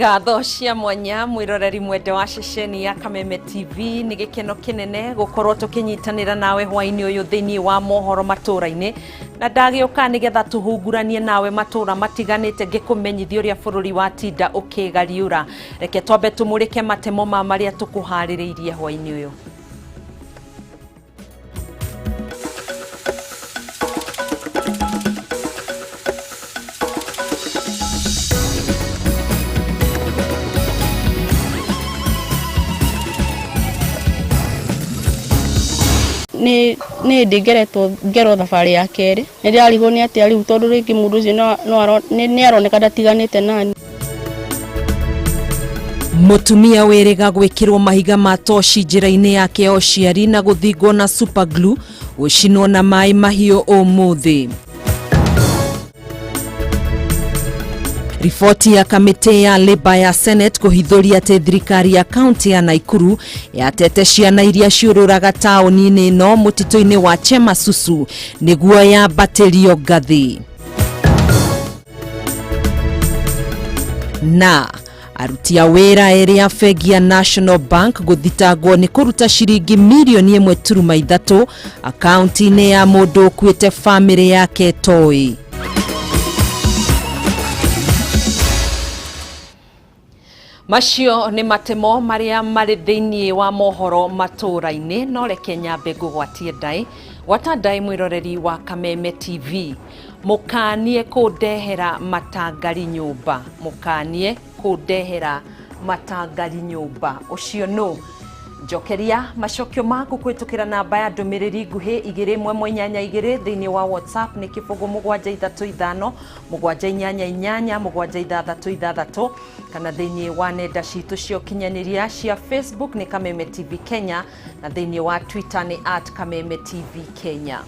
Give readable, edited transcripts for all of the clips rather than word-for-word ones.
Ngatho cia mwanya mwiroreri mwende wa ceceni ya Kameme TV, nĩ gĩkeno kĩnene gũkorwo tũkĩnyitanĩra nawe hwainĩ ũyũ thĩinĩ wa mohoro matũra-inĩ, na ndagĩũka nĩgetha tũhunguranie nawe matũra matiganĩte ngĩkũmenyithia ũrĩa bũrũri wa tinda ũkĩgariũra. Reke twambe tũmũrĩke matemo ma marĩa tũkũharĩrĩirie hwainĩ ũyũ. Nĩ nĩ ndĩ ngeretwo ngerwo thabarĩ ya kerĩ, nĩ ndĩrarigwo nĩ atĩa rĩu, tondũ rĩngĩ mũndũ ũcio nĩ aroneka ndatiganĩte nani. Mũtumia wĩrĩga gwĩkĩrwo mahiga ma toci njĩra-inĩ yake ya ũciari na gũthingwo na super glue gũcinwo na maĩ mahiũ ũmũthĩ. Riboti ya kamĩtĩ ya Labour ya Senate kũhithũria atĩ thirikari ya kaunti ya Naikuru yatete ciana iria ciũrũraga taũni-inĩ ĩno mũtitũ-inĩ wa Chemasusu nĩguo yambatĩrio ngathĩ. Na aruti a wĩra erĩ a bengi ya National Bank gũthitangwo nĩ kũruta ciringi mirioni 1.3 akaunti-inĩ ya mũndũ ũkuĩte famĩlĩ yake toĩ. Macio nĩ matemo marĩa marĩ thĩinĩ wa mohoro matũra-inĩ, no reke nyambe ngũgwatie ndaĩ. Gwata ndaĩ mwĩroreri wa Kameme TV. Mũkanie kũndehera matangari nyũmba. Mũkanie kũndehera matangari nyũmba. Ũcio nũ? Njokeria macokio maku kũhĩtũkĩra namba ya ndũmĩrĩri nguhĩ 21182 thĩinĩ wa WhatsApp nĩ 00735 788 766, kana thĩinĩ wa nenda citũ cia ũkinyanĩria cia Facebook nĩ Kameme TV Kenya, na thĩinĩ wa Twitter nĩ at Kameme TV Kenya.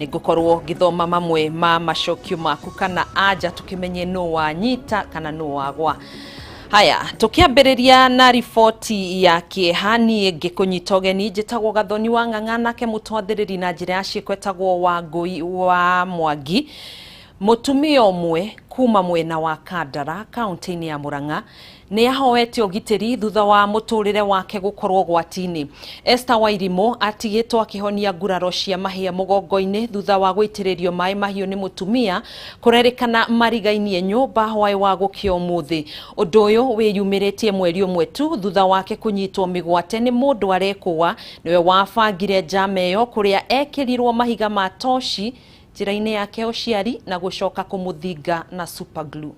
Nĩ ngũkorwo ngĩthoma mamwe ma macokio maku kana anja, tũkĩmenye nũ wanyita kana nũ wagwa. Haya, tũkĩambĩrĩria na riboti ya kĩeha, niĩ ngĩkũnyita ũgeni njĩtagwo Gathoni wa Ng'ang'a, nake mũtwathĩrĩri na njĩra ya ciĩko etagwo Wangũi wa Mwangi. Mũtumia ũmwe kuma mwena wa Kandara kaunti-inĩ ya Murang'a nĩ ahoete ũgitĩri thutha wa mũtũrĩre wake gũkorwo ũgwati-inĩ. Esther Wairimũ atigĩtwo akĩhonia nguraro cia mahĩa mũgongo-inĩ thutha wa gũitĩrĩrio maĩ mahiũ nĩ mũtumia kũrerĩkana marigainie nyũmba hwaĩ wa gũkĩa ũmũthĩ. Ũndũ ũyũ wĩyumĩrĩtie mweri ũmwe tu thutha wake kũnyitwo mĩgwate nĩ mũndũ arekũa nĩwe wabangire njama ĩyo, kũrĩa ekĩrirwo mahiga ma toci njĩra-inĩ yake ya ũciari na gũcoka kũmũthinga na super glue.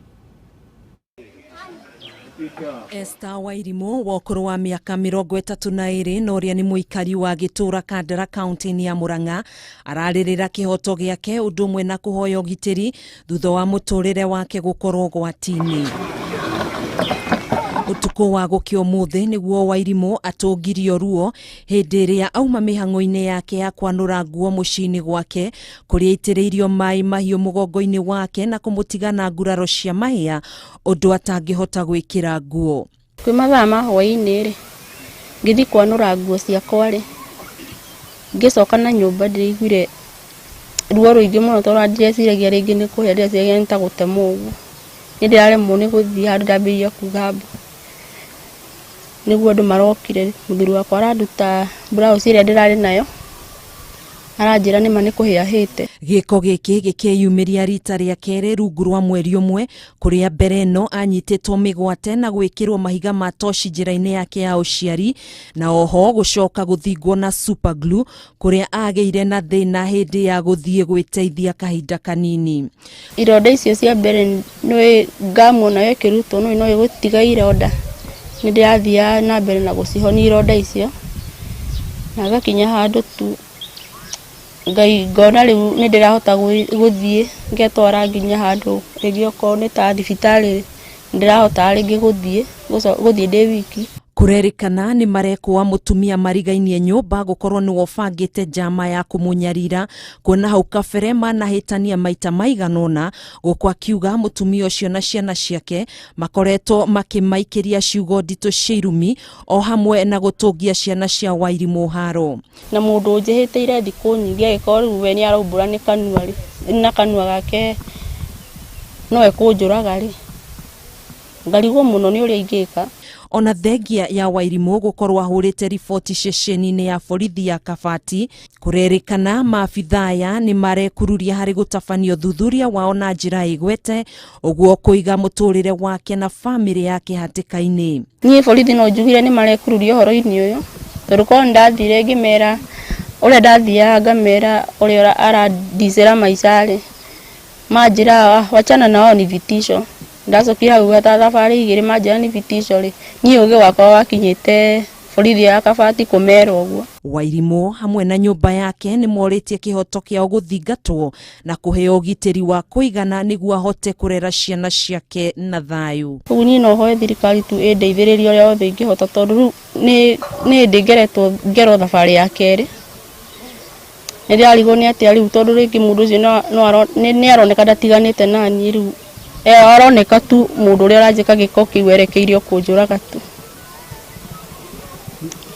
Esther Wairimũ wa ũkũrũ wa mĩaka 32 na ũrĩa nĩ mũikari wa gĩtũra Kandara kaunti-inĩ ya Murang'a ararĩrĩra kĩhoto gĩake ũndũ ũmwe na kũhoya ũgitĩri thutha wa mũtũrĩre wake gũkorwo ũgwati-inĩ. Ũtukũ wa gũkĩa ũmũthĩ nĩguo Wairimũ atũngirio ruo hĩndĩ ĩrĩa auma mĩhang'o-inĩ yake ya kwanũra nguo mũciĩ-inĩ gwake, kũrĩa aitĩrĩirio maĩ mahiũ mũgongo-inĩ wake na kũmũtiga na nguraro cia mahĩa ũndũ atangĩhota gwĩkĩra nguo. Kwĩ mathaa ma hwaĩ-inĩ rĩ, ngĩthiĩ kwanũra nguo ciakwa rĩ, ngĩcoka na nyũmba ndĩraiguire ruo rũingĩ mũno tondũ ndĩreciragia rĩngĩ nĩ kũhĩa, ndĩreciragia nĩ ta gũtemwo ũguo. Niĩ ndĩraremwo nĩ gũthiĩ handũ ndambĩrĩria kuga mbu. Nĩguo andũ marokire, mũthuri wakwa aranduta blouse ĩrĩa ndĩrarĩ nayo, aranjĩra nĩma nĩ kũhĩa hĩte. Gĩko gĩkĩ gĩkĩyumĩria rita rĩa kerĩ rungu rwa mweri ũmwe, kũrĩa mbere ĩno anyitĩtwo mĩgwate na gwĩkĩrwo mahiga ma toci njĩra-inĩ yake ya ũciari, na oho gũcoka gũthingwo na super glue kũrĩa agĩire na thĩna hĩndĩ ya gũthiĩ gwĩteithia kahinda kanini. Ironda icio cia mbere nĩ ngamu nayo ĩkĩrutwo nĩ no ĩgũtiga ironda, nĩ ndĩrathiaga na mbere na gũcihonia ironda icio, na ngakinya handũ tu Ngai ngona rĩu nĩ ndĩrahota gũthiĩ ngetwara nginya handũ rĩngĩ okorwo nĩ ta thibitarĩ ndĩrahota rĩngĩ gũthiĩ gũthiĩ ndĩ wiki. Kũrerĩkana nĩ marekũa mũtumia marigainie nyũmba gũkorwo nĩwe ũbangĩte njama ya kũmũnyarira, kuona hau kabere manahĩtania maita maigana ũna, gũkũ akiuga mũtumia ũcio na ciana ciake makoretwo makĩmaikĩria ciugo nditũ cia irumi o hamwe na gũtũngia ciana cia Wairimũ haro. Na mũndũ ũnjĩhĩtĩire thikũ nyingĩ agĩkorwo rĩu we nĩ araumbũra nĩ kanua rĩ, na kanua gake no ekũnjũraga rĩ, Ngarigwo mũno nĩ ũrĩa ingĩka. Ona thengia ya Wairimũ gũkorwo ahũrĩte riboti ceceni-inĩ ya borithi ya Kabati, kũrerĩkana maabithaa aya nĩ marekururia harĩ gũtabania ũthuthuria wao na njĩra ĩgwete, ũguo kũiga mũtũrĩre wake na bamĩrĩ yake hatĩka-inĩ. Niĩ borithi no njugire nĩ marekururia ũhoro-inĩ ũyũ, tondũ korwo nĩ ndathire ngĩmera ũrĩa ndathiaga ngamera ũrĩa arandicĩra maica rĩ, manjĩra wachana na wao ni vitisho. Ndacokire hau ta thabarĩ igĩrĩ manjĩra ni vitisho rĩ, niĩ ũgĩ wakwa wakinyĩte borithi ya Kabati kũmera ũguo. Wairimũ hamwe na nyũmba yake nĩ morĩtie kĩhoto kĩao gũthingatwo na kũheo ũgitĩri wa kũigana nĩguo ahote kũrera ciana ciake na thayũ. Ũguo niĩ no hoe thirikari tu ĩndeithĩrĩrie ũrĩa wothe ingĩhota, tondũ rĩu nĩ ndĩ ngeretwo ngerwo thabarĩ ya kerĩ. Nĩ ndĩrarigwo nĩ atĩa rĩu, tondũ rĩngĩ mũndũ ũcio nĩ aroneka ndatiganĩte na niĩ rĩu. Aroneka tu mũndũ ũrĩa ũranjĩka gĩko kĩu erekeire o kũnjũraga tu.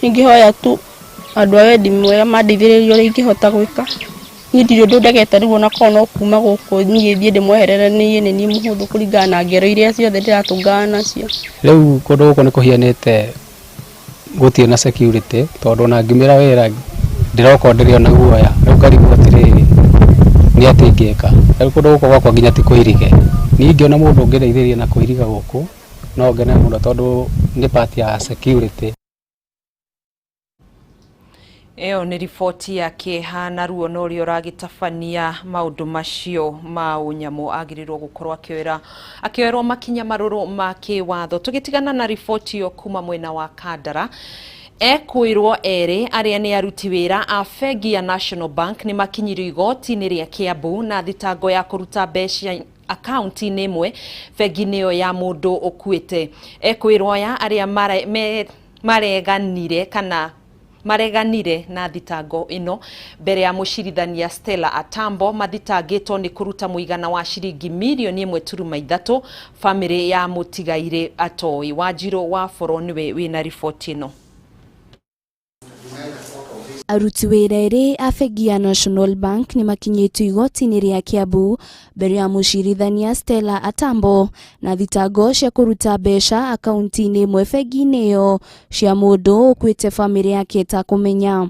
Ingĩhoya tu andũ a wendi mwega mandeithĩrĩrie ũrĩa ingĩhota gwĩka. Niĩ ndirĩ ũndũ ndegete rĩu ona korwo no kuma gũkũ niĩ thiĩ ndĩmweherere, niĩ nĩ niĩ mũhũthũ kũringana na ngero iria ciothe ndĩratũngana nacio. Rĩu kũndũ gũkũ nĩ kũhianĩte gũtirĩ na security, tondũ ona ngiumĩra wĩra ndĩroka ndĩrĩ ona guoya. Rĩu ngarigwo atĩrĩrĩ, nĩ atĩa ingĩka. Rĩu kũndũ gũkũ gwakwa nginya ti kũirige. Niĩ ingĩona mũndũ ũngĩndeithĩrĩria na kũiriga gũkũ no ngene mũno, tondũ nĩ part ya security. Ĩyo nĩ riboti ya kĩeha na ruo na ũrĩa ũragĩtabania maũndũ macio ma ũnyamũ agĩrĩirwo gũkorwo akĩoerwo makinya marũrũ ma kĩwatho. Tũgĩtigana na riboti ĩyo kuma mwena wa Kandara, ekwĩrwo erĩ arĩa nĩ aruti wĩra a bengi ya National Bank nĩ makinyirio igoti-inĩ rĩa Kiambu na thitango ya kũruta mbeca akaunti-inĩ ĩmwe bengi-inĩ ĩyo ya mũndũ ũkuĩte. Ekwĩrwo aya arĩa mareganire kana mareganire na thitango ĩno mbere ya mũcirithania Stella Atambo mathitangĩtwo nĩ kũruta mũigana wa ciringi mirioni 1.3 bamĩrĩ ya mũtigairĩ Atoi. Wanjirũ wa Boro nĩwe wĩna riboti ĩno. Aruti wĩra erĩ a bengi ya National Bank nĩ makinyĩtio igoti-inĩ rĩa Kiambu mbere ya mũcirithania Stella Atambo na thitango cia kũruta mbeca akaunti-inĩ ĩmwe bengi-inĩ ĩyo cia mũndũ ũkuĩte bamĩrĩ yake ĩtakũmenya.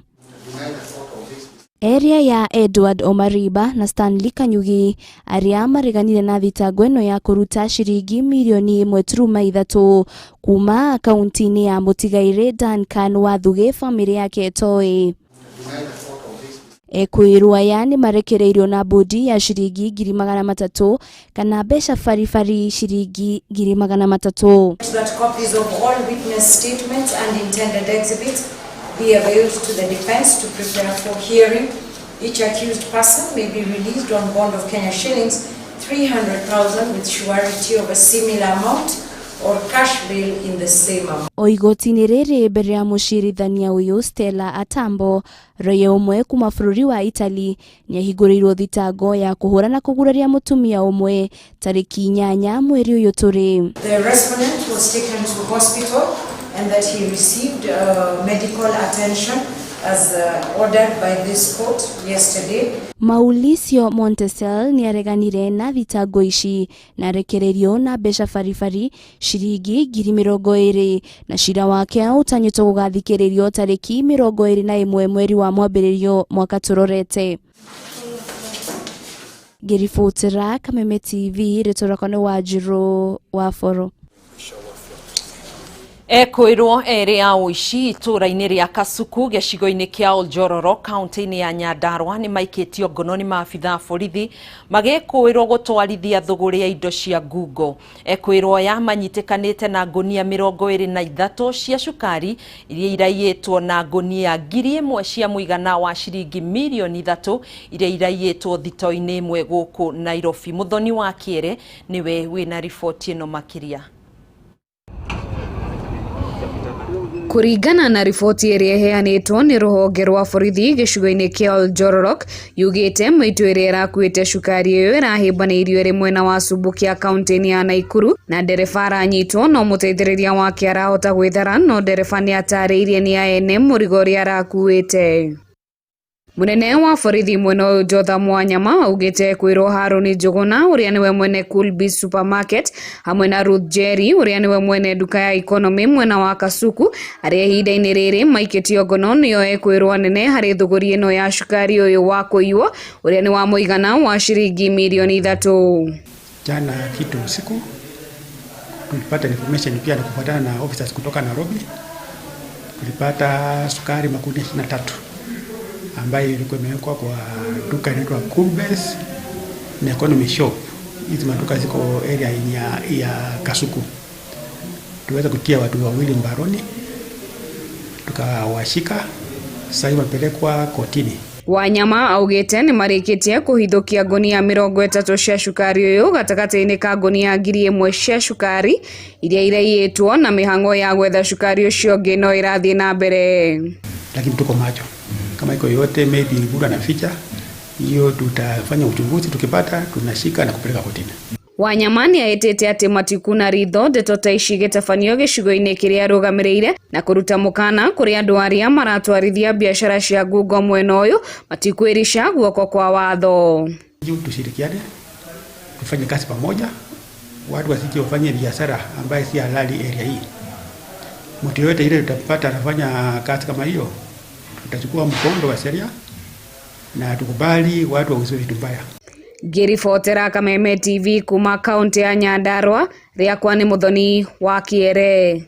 Area ya Edward Omariba na Stanley Kanyugi arĩa mareganire na thitango ĩno ya kũruta ciringi mirioni 1.3 kuma akaunti-inĩ ya mũtigairĩ Duncan Wathuge bamĩrĩ yake ĩtoĩ. Ekwĩrwo aya nĩ marekereirio na bodi ya ciringi 300,000 kana mbeca baribari ciringi 300,000. That copies of all witness statements and intended exhibits be availed to the defense to prepare for hearing. Each accused person may be released on bond of Kenya shillings 300,000 with surety of a similar amount or cash bail in the same amount. O igoti-inĩ rĩrĩ mbere ya mũcirithania ũyũ Stella Atambo, raia ũmwe kuma bũrũri wa Italy nĩahingũrĩirwo thitango ya kũhũra na kũguraria mũtumia ũmwe tarĩki 8 mweri ũyũ tũrĩ. The respondent was taken to hospital and that he received medical attention as ordered by this court yesterday. Mauricio Montesel nĩareganire na thitango ici na arekereirio na mbeca baribari ciringi 20,000 na cira wake ũtanyĩtwo gũgathikĩrĩrio tarĩki 21 mweri wa mwambĩrĩrio mwaka tũrorete. Ngĩribotera Kameme TV, rĩtwa rĩakwa nĩ Wanjirũ wa Boro. Ekwĩrwo erĩ a ũici itũũra-inĩ rĩa Kasuku gĩcigo-inĩ kĩa Oljororo kaunti-inĩ ya Nyandarua nĩ maikĩtio ngono nĩ maabitha a borithi magĩkũĩrwo gũtwarithia thũgũrĩ ya indo cia ngungo. Ekwĩrwo aya manyitĩkanĩte na ngũnia 23 cia cukari iria iraiyĩtwo na ngũnia 1,000 cia mũigana wa ciringi mirioni 3 iria iraiyĩtwo thito-inĩ ĩmwe gũkũ Nairobi. Mũthoni wa Kĩere nĩwe wĩna riboti ĩno makĩria. Kũringana na riboti ĩrĩa ĩheanĩtwo nĩ rũhonge rwa borithi gĩcigo-inĩ kĩa Oljororok yugĩte mĩitũ ĩrĩa ĩrakuĩte cukari ĩyo ĩrahĩmbanĩirio ĩrĩ mwena wa Subukia kaunti-inĩ ya Naikuru na ndereba aranyitwo no mũteithĩrĩria wake arahota gwĩthara no ndereba nĩ atarĩirie nĩ ene mũrigo ũrĩa arakuĩte. Munene wa borithi mwena ũyũ Jotham Wanyama augĩte kwĩrwo Harũni Njũgũna ũrĩa nĩwe mwene Cool Biz Supermarket hamwe na Ruth Jerry ũrĩa nĩwe mwene nduka ya Economy mwena wa Kasuku arĩa ihinda-inĩ rĩrĩ maikĩtio ngono nĩo ekwĩrwo anene harĩ thũgũri ĩno ya cukari ũyũ wa kũiywo ũrĩa nĩ wa mũigana wa ciringi mirioni 3. Jana kitu usiku tulipata information pia kufuatana na officers kutoka Nairobi, tulipata sukari makundi 23 ambayo ilikuwa imewekwa kwa duka inaitwa Cool Base na Economy Shop. Hizi maduka ziko area ya Kasuku. Tuweza kutia watu wawili mbaroni, tukawashika, sasa hivi wamepelekwa kotini. Wanyama augite ni marikitie kuhithukia ngonia 30 cia cukari uyu gatagati-ini ka ngonia 1000 cia cukari iria iraiyitwo na mihango ya gwetha cukari ucio ungi no irathie na mbere. Lakini tuko macho, kama iko yote maybe ngura na ficha hiyo, tutafanya uchunguzi, tukipata tunashika na kupeleka kotini. Wanyama ni aitite ati matikuna ritho ndeto ta ici gĩtabanio gĩcigo-inĩ kĩrĩa arũgamĩrĩire na kũruta mũkana kũrĩ andũ arĩa maratwarithia biacara cia ngungo mwena ũyũ matikwĩrica guoko kwa watho. Tushirikiane, tufanye kazi pamoja, watu wasije wafanye biashara ambaye si halali area hii. Mtu yote ile tutapata anafanya kazi kama hiyo, tutachukua mkondo wa sheria na tukubali watu wauziwe vitu mbaya. Ngĩribotera Kameme TV kuma kaunti ya Nyandarua, rĩakwa nĩ Muthoni wa Kĩere.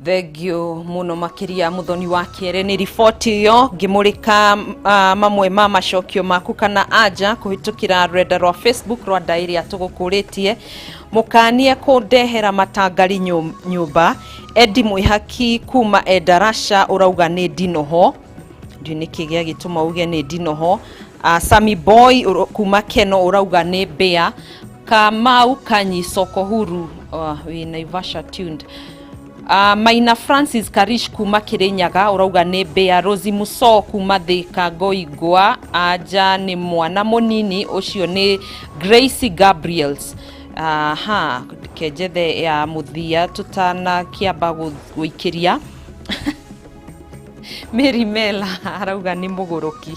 Thengio muno makiria Muthoni wa Kĩere nĩ riboti ĩyo ngĩmũrĩka mamwe ma macokio maku kana anja kũhĩtũkĩra rũrenda rwa Facebook rwa ndaĩ ĩrĩa tũgũkũrĩtie. Mũkanie kũndehera matangari nyũmba. Eddie Mwihaki kuma Endarasha ũrauga nĩ ndinoho, ndiũ nĩkĩ gĩagĩtũma uge nĩ ndinoho. Sami Boy kuma Keno ũrauga nĩ mbĩa. Kamau Kanyi soko huru wĩ Naivasha tuned. Maina Francis Karish kuma Kirinyaga ũrauga nĩ mbĩa. Rosie Muso kuma Thika Ngoingwa anja nĩ mwana mũnini ũcio nĩ Gracie Gabriels. Aha, kenjethe ya mũthia tũtanakĩamba gũikĩria. Mary Mela arauga nĩ mũgũrũki.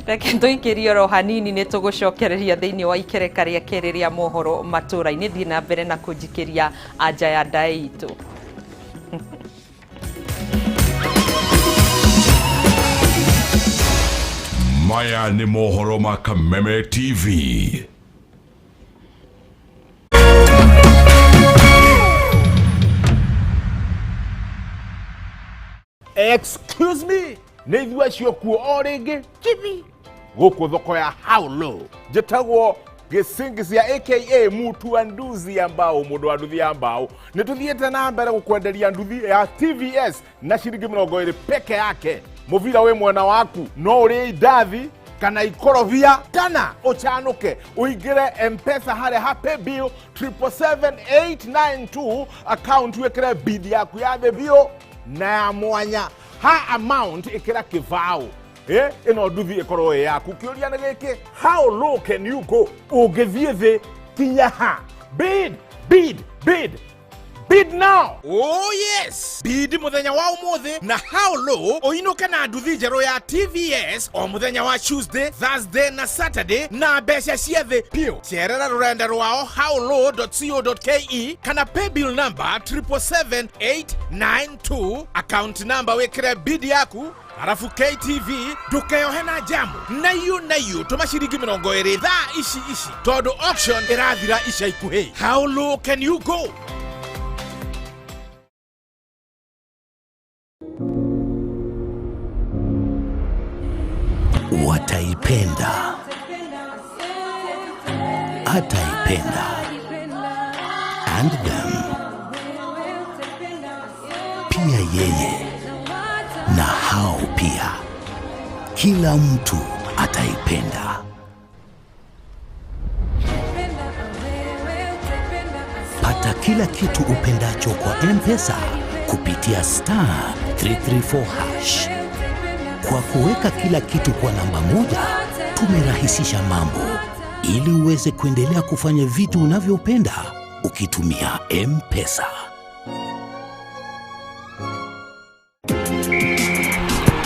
Reke tũikĩrie oro hanini nĩ tũgũcokereria thĩinĩ wa ikereka rĩa kerĩ rĩa mohoro matũra-inĩ. Thiĩ na mbere na kũnjikĩria anja ya ndaĩ itũ. Maya nĩ mohoro ma Kameme TV. Excuse me, nĩ ithuĩ acio kuo o rĩngĩ chibi gũkũ thoko ya How Low. Njĩtagwo Gĩcingisia aka Mutu wa nduthi ya mbao, mũndũ wa nduthi ya mbao. Nĩ tũthiĩte na mbere gũkwenderia nduthi ya TVS na ciringi 20 peke yake. Mũbira wĩ mwena waku, no ũrĩe indathi kana ikorobia kana ũcanũke ũingĩre M-Pesa harĩa ha paybill 777892 account wĩkĩre bid yaku ya thĩ biũ na ya mwanya ha amount ĩkĩra kĩbaũ. Ĩno nduthi ĩkorwo ĩ yaku. Kĩũria nĩ gĩkĩ, how low can you go? Ũngĩthiĩ thĩ kinya ha? Bid, bid, bid, bid now. Oh yes, bid muthenya wa umuthi na How Low uinuke na nduthi njerũ ya TVS o muthenya wa Tuesday, Thursday na Saturday na mbeca cia thĩ piũ. Cerera rũrenda rwao howlow.co.ke kana paybill number 777892 account number wikire bid yaku arafu KTV ndukeyohe na jamu na iyo tũma ciringi 20 thaa ici ici tondu auction ĩrathira ica ikuhĩ. How low can you go? Wataipenda, ataipenda, and them, pia yeye na hao pia, kila mtu ataipenda. Pata kila kitu upendacho kwa M-Pesa kupitia star 334#. Kwa kuweka kila kitu kwa namba moja, tumerahisisha mambo ili uweze kuendelea kufanya vitu unavyopenda ukitumia M-Pesa.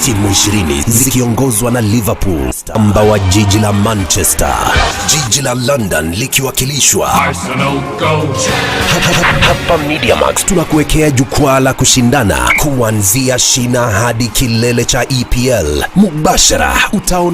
Timu 20 zikiongozwa na Liverpool, mba wa jiji la Manchester, jiji la London likiwakilishwa Arsenal go. Hapa MediaMax tunakuwekea jukwaa la kushindana kuanzia shina hadi kilele cha EPL. Mubashara utaona.